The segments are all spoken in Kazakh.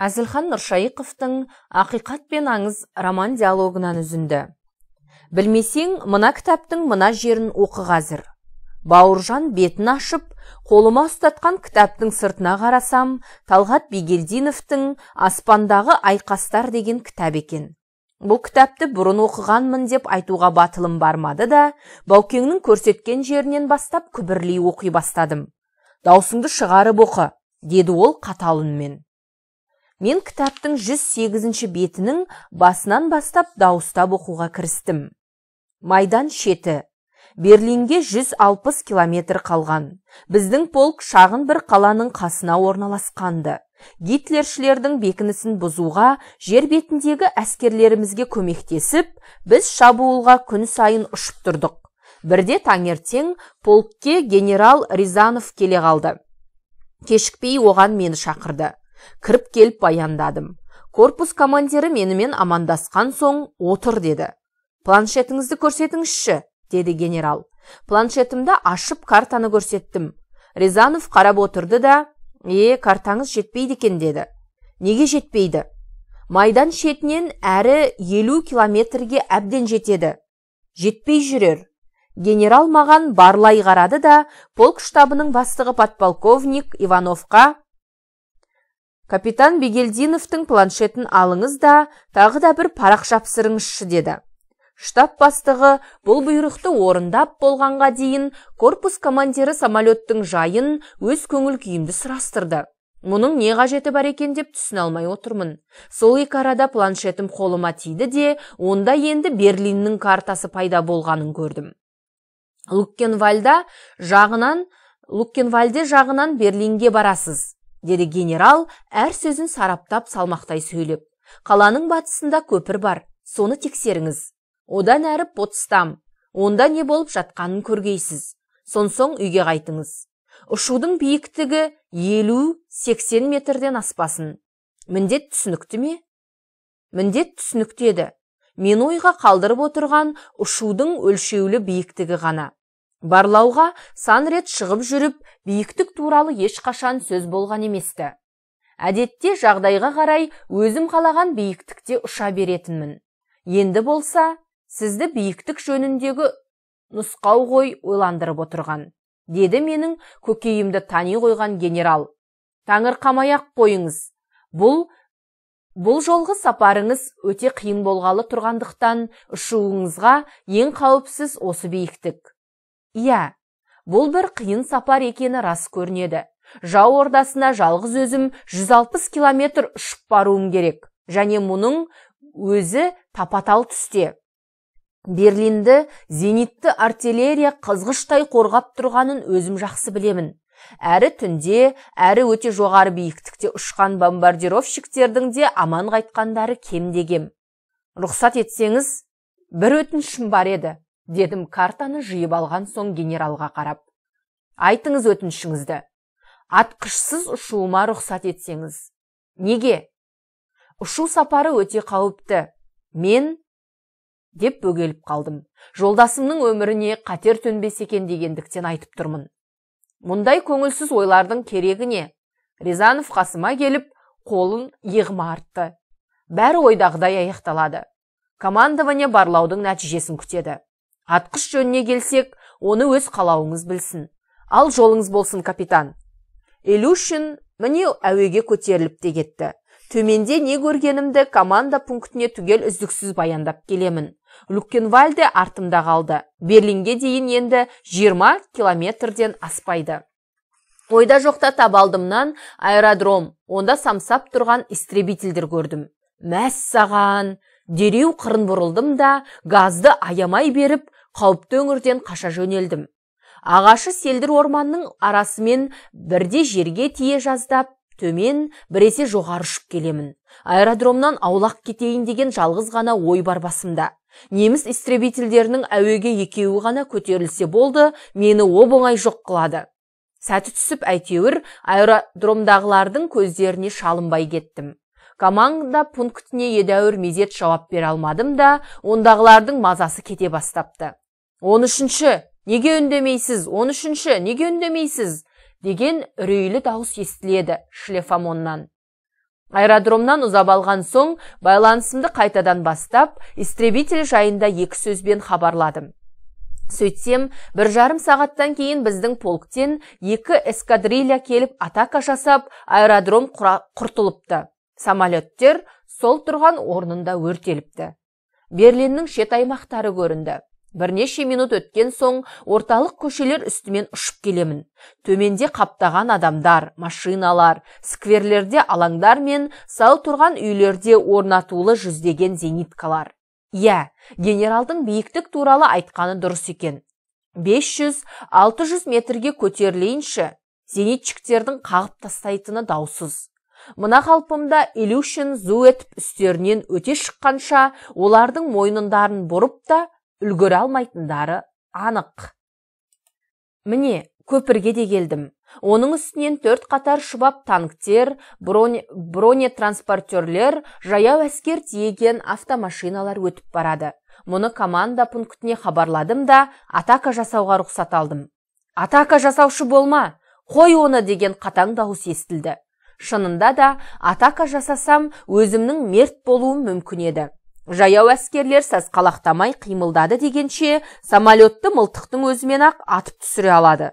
Әзілхан Нұршайықовтың «Ақиқат пен аңыз» роман диалогынан үзінді. Білмесең, мына кітаптың мына жерін оқы қазір. Бауыржан бетін ашып, қолыма ұстатқан кітаптың сыртына қарасам, Талғат Бигелдиновтың «Аспандағы айқастар» деген кітап екен. Бұл кітапты бұрын оқығанмын деп айтуға батылым бармады да, Баукеңнің көрсеткен жерінен бастап күбірлей оқи бастадым. Даусыңды шығарып оқы, деді ол қатал үнмен. Мен кітаптың 108-ші бетінің басынан бастап дауыстап оқуға кірістім. Майдан шеті. Берлинге 160 километр қалған. Біздің полк шағын бір қаланың қасына орналасқанды. Гитлершілердің бекінісін бұзуға жер бетіндегі әскерлерімізге көмектесіп, біз шабуылға күн сайын ұшып тұрдық. Бірде таңертең полкке генерал Рязанов келе қалды. Кешікпей оған мені шақырды. Кіріп келіп баяндадым. Корпус командирі менімен амандасқан соң отыр деді. Планшетіңізді көрсетіңізші, деді генерал. Планшетімді ашып картаны көрсеттім. Рязанов қарап отырды да, картаңыз жетпейді екен деді. Неге жетпейді? Майдан шетінен әрі 50 километрге әбден жетеді. Жетпей жүрер. Генерал маған барлай қарады да, полк штабының бастығы подполковник Ивановқа «Капитан Бигелдиновтың планшетін алыңыз да, тағы да бір парақ жапсырыңызшы» деді. Штаб бастығы бұл бұйрықты орындап болғанға дейін корпус командирі самолеттің жайын, өз көңіл күйімді сұрастырды. Мұның не қажеті бар екен деп түсіне алмай отырмын. Сол екі арада планшетім қолыма тиді де, онда енді Берлиннің картасы пайда болғанын көрдім. Луккенвальде жағынан Берлинге барасыз, деді генерал әр сөзін сараптап салмақтай сөйлеп. Қаланың батысында көпір бар, соны тексеріңіз. Одан әрі Потсдам, онда не болып жатқанын көргейсіз. Сонсоң үйге қайтыңыз. Ұшудың биіктігі 50-80 метрден аспасын. Міндет түсінікті ме? Міндет түсінікті еді. Мен ойға қалдырып отырған ұшудың өлшеулі биіктігі ғана. Барлауға сан рет шығып жүріп, биіктік туралы ешқашан сөз болған еместі. Әдетте жағдайға қарай өзім қалаған биіктікте ұша беретінмін. Енді болса, сізді биіктік жөніндегі нұсқау ғой ойландырып отырған, деді менің көкейімді тани қойған генерал. Таңырқамай-ақ қойыңыз. Бұл жолғы сапарыңыз өте қиын болғалы тұрғандықтан ұшуыңызға ең қауіпсіз осы биіктік. Иә, бұл бір қиын сапар екені рас көрінеді. Жау ордасына жалғыз өзім 160 километр ұшып баруым керек. Және мұның өзі тапатал түсте. Берлинді зенитті артиллерия қызғыштай қорғап тұрғанын өзім жақсы білемін. Әрі түнде, әрі өте жоғары биіктікте ұшқан бомбардировщиктердің де аман қайтқандары кем дегем. Рұқсат етсеңіз, бір өтінішім бар еді, дедім картаны жиып алған соң генералға қарап. Айтыңыз өтінішіңізді. Атқышсыз ұшуыма рұқсат етсеңіз. Неге? Ұшу сапары өте қауіпті. Мен деп бөгеліп қалдым. Жолдасымның өміріне қатер төнбес екен дегендіктен айтып тұрмын. Мұндай көңілсіз ойлардың керегі не? Рязанов қасыма келіп, қолын иығыма артты. Бәрі ойдағыдай аяқталады. Командование барлаудың нәтижесін күтеді. Атқыш жөніне келсек, оны өз қалауыңыз білсін. Ал жолыңыз болсын, капитан. Илюшин міне әуеге көтеріліп те кетті. Төменде не көргенімді команда пунктіне түгел үздіксіз баяндап келемін. Луккенвальде артымда қалды. Берлинге дейін енді 20 километрден аспайды. Ойда жоқта табалдымнан аэродром, онда самсап тұрған истребительдер көрдім. Мәссаған! Дереу қырын бұрылдым да, газды аямай беріп, қауіпті өңірден қаша жөнелдім. Ағашы селдір орманның арасымен бірде жерге тие жаздап, төмен, біресе жоғары ұшып келемін. Аэродромнан аулақ кетейін деген жалғыз ғана ой бар басымда. Неміс истребительдерінің әуеге екеуі ғана көтерілсе болды, мені оп-оңай жоқ қылады. Сәті түсіп әйтеуір аэродромдағылардың көздеріне шалынбай кеттім. Команда пунктіне едәуір мезет жауап бере алмадым да, ондағылардың мазасы кете бастапты. 13-ші, неге үндемейсіз? 13-ші, неге үндемейсіз? Деген үрейлі дауыс естіледі шлефамоннан. Аэродромнан ұзап алған соң байланысымды қайтадан бастап, истребитель жайында екі сөзбен хабарладым. Сөйтсем, 1,5 сағаттан кейін біздің полктен 2 эскадрилья келіп атака жасап, аэродром құртылыпты. Самолеттер сол тұрған орнында өртеліпті. Берлиннің шет аймақтары көрінді. Бірнеше минут өткен соң орталық көшелер үстімен ұшып келемін. Төменде қаптаған адамдар, машиналар, скверлерде алаңдар мен сау тұрған үйлерде орнатулы жүздеген зениткалар. Иә, генералдың биіктік туралы айтқаны дұрыс екен. 500-600 метрге көтерілейінші, зенитчиктердің қағып тастайтыны даусыз. Мына қалпымда Илюшин зу етіп үстерінен өте шыққанша олардың мойнындарын бұрып та үлгере алмайтындары анық. Міне, көпірге де келдім. Оның үстінен 4 қатар шұбап танктер, бронетранспортерлер, жаяу әскер тиеген автомашиналар өтіп барады. Мұны команда пунктіне хабарладым да, атака жасауға рұқсат алдым. Атака жасаушы болма, қой оны деген қатаң дауыс естілді. Шынында да атака жасасам, өзімнің мерт болуым мүмкін еді. Жаяу әскерлер сасқалақтамай қимылдады дегенше, самолетті мылтықтың өзімен-ақ атып түсіре алады.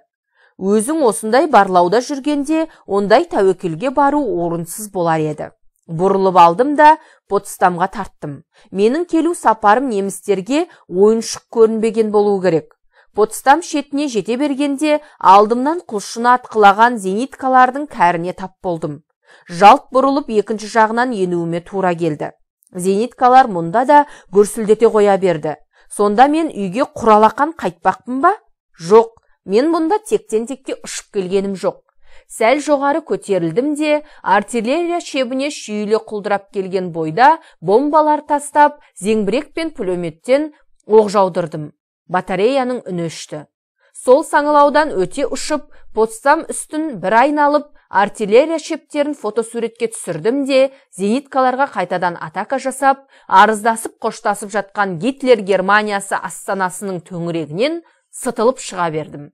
Өзің осындай барлауда жүргенде, ондай тәуекелге бару орынсыз болар еді. Бұрылып алдым да, Потсдамға тарттым. Менің келу сапарым немістерге ойыншық көрінбеген болуы керек. Потсдам шетіне жете бергенде, алдымнан құлшына атқылаған зениткалардың кәріне тап болдым. Жалт бұрылып екінші жағынан енуіме тура келді. Зениткалар мұнда да гүрсілдете қоя берді. Сонда мен үйге құралақан қайтпақпын ба? Жоқ, мен мұнда тектен-текке ұшып келгенім жоқ. Сәл жоғары көтерілдім де, артиллерия шебіне шүйіле құлдырап келген бойда бомбалар тастап, зеңбірек пен пулеметтен оқ жаудырдым. Батареяның үні өшті. Сол саңылаудан өте ұшып, Потсдам үстін бір айналып, артиллерия шептерін фотосуретке түсірдім де, зениткаларға қайтадан атака жасап, арыздасып қоштасып жатқан Гитлер Германиясы астанасының төңірегінен сытылып шыға бердім.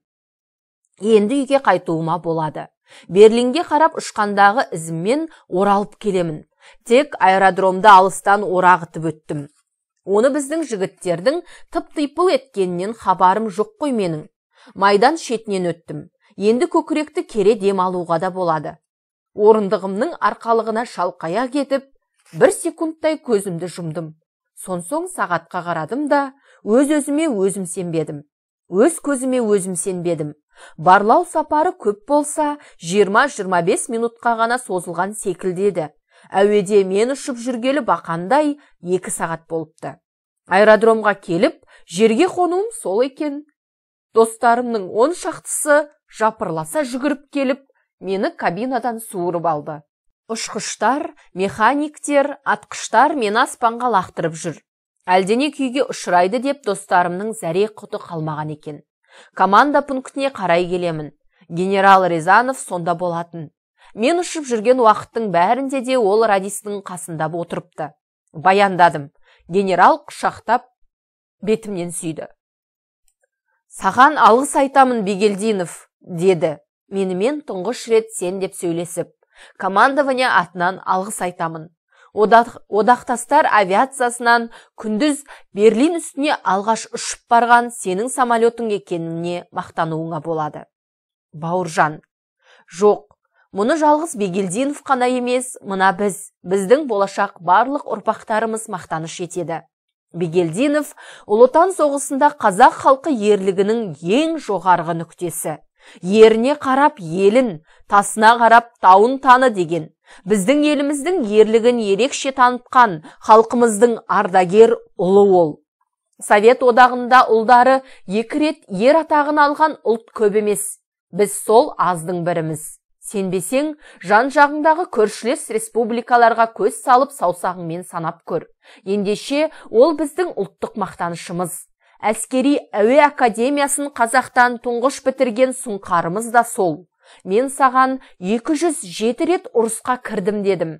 Енді үйге қайтуыма болады. Берлинге қарап ұшқандағы ізіммен оралып келемін. Тек аэродромды алыстан орағытып өттім. Оны біздің жігіттердің тып-типыл еткенінен хабарым жоқ қой менің. Майдан шетінен өттім. Енді көкіректі кере дем алуға да болады. Орындығымның арқалығына шалқая кетіп, бір секундтай көзімді жұмдым. Сонсоң сағатқа қарадым да, өз-өзіме өзім сенбедім. Өз көзіме өзім сенбедім. Барлау сапары көп болса, 20-25 минутқа ғана созылған секілді еді. Әуеде мен ұшып жүргелі бақандай 2 сағат болыпты. Аэродромға келіп, жерге қонуым сол екен. Достарымның 10 шақтысы жапырласа жүгіріп келіп, мені кабинадан суырып алды. Ұшқыштар, механиктер, атқыштар мені аспанға лақтырып жүр. Әлдене күйге ұшырайды деп достарымның зәре құты қалмаған екен. Команда пунктіне қарай келемін. Генерал Резанов сонда болатын. Мен ұшып жүрген уақыттың бәрінде де ол радистің қасында отырыпты. Баяндадым. Генерал құшақтап бетімнен сүйді. Саған алғыс айтамын, Бегелдинов, деді. Менімен тұңғыш рет сен деп сөйлесіп. Командование атынан алғыс айтамын. Одақтастар авиациясынан күндіз Берлин үстіне алғаш ұшып барған сенің самолетің екеніне мақтануыңа болады. Бауыржан. Жоқ, мұны жалғыз Бегелдинов қана емес, мына біз, біздің болашақ барлық ұрпақтарымыз мақтаныш етеді. Бегелдинов Ұлы Отан соғысында қазақ халқы ерлігінің ең жоғарғы нүктесі. Еріне қарап елін, тасына қарап тауын таны деген. Біздің еліміздің ерлігін ерекше танытқан халқымыздың ардагер ұлы ол. Совет одағында ұлдары 2 рет ер атағын алған ұлт көп емес. Біз сол аздың біріміз. Сенбесең, жан-жағыңдағы көршілес республикаларға көз салып саусағыңмен санап көр. Ендеше, ол біздің ұлттық мақтанышымыз. Әскери әуе академиясын қазақтан тұңғыш бітірген сұңқарымыз да сол. Мен саған 207 рет ұрысқа кірдім дедім.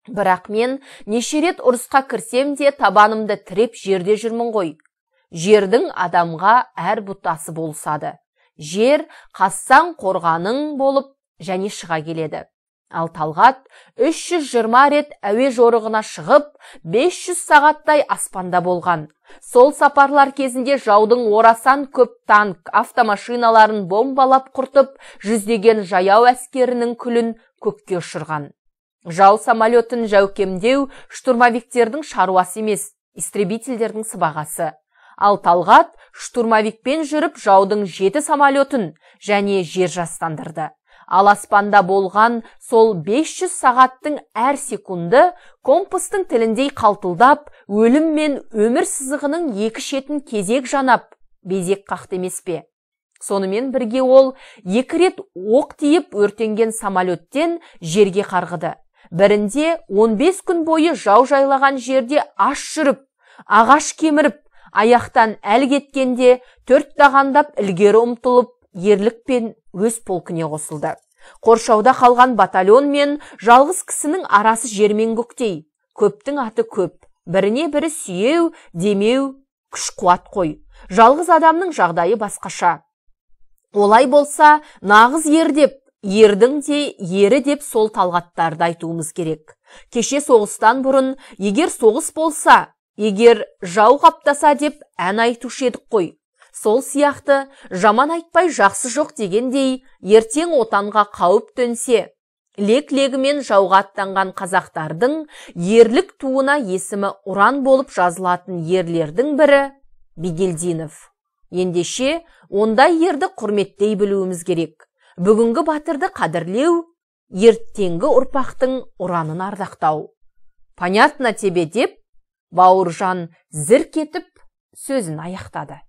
Бірақ мен неше рет ұрысқа кірсем де табанымды тіреп жерде жүрмін ғой. Жердің адамға әр бұтасы болысады. Жер қассаң қорғаның болып және шыға келеді. Ал Талғат 320 рет әуе жорығына шығып, 500 сағаттай аспанда болған. Сол сапарлар кезінде жаудың орасан көп танк, автомашиналарын бомбалап құртып, жүздеген жаяу әскерінің күлін көкке ұшырған. Жау самолетін жәукемдеу штурмовиктердің шаруасы емес, истребительдердің сыбағасы. Ал Талғат штурмовикпен жүріп жаудың 7 самолетін және жер жастандырды. Ал аспанда болған сол 500 сағаттың әр секунды компастың тіліндей қалтылдап, өлім мен өмір сызығының екі шетін кезек жанап, безек қақты емес пе? Сонымен бірге ол 2 рет оқ тиіп өртенген самолеттен жерге қарғыды. Бірінде 15 күн бойы жау жайлаған жерде аш жүріп, ағаш кеміріп, аяқтан әл кеткенде 4 тағандап ілгері ұмтылып, ерлікпен өз полкіне қосылды. Қоршауда қалған батальон мен жалғыз кісінің арасы жермен көктей. Көптің аты көп, біріне бірі сүйеу, демеу, күш қуат қой. Жалғыз адамның жағдайы басқаша. Олай болса, нағыз ер деп, ердің де ері деп сол Талғаттарды айтуымыз керек. Кеше соғыстан бұрын, егер соғыс болса, егер жау қаптаса деп ән айтушы едік қой. Сол сияқты жаман айтпай жақсы жоқ дегендей, ертең отанға қауіп төнсе, лек-легімен жауға аттанған қазақтардың ерлік туына есімі ұран болып жазылатын ерлердің бірі Бигелдинов. Ендеше, ондай ерді құрметтей білуіміз керек. Бүгінгі батырды қадірлеу, ертеңгі ұрпақтың ұранын ардақтау. Понятно тебе деп, Бауыржан зірк етіп сөзін аяқтады.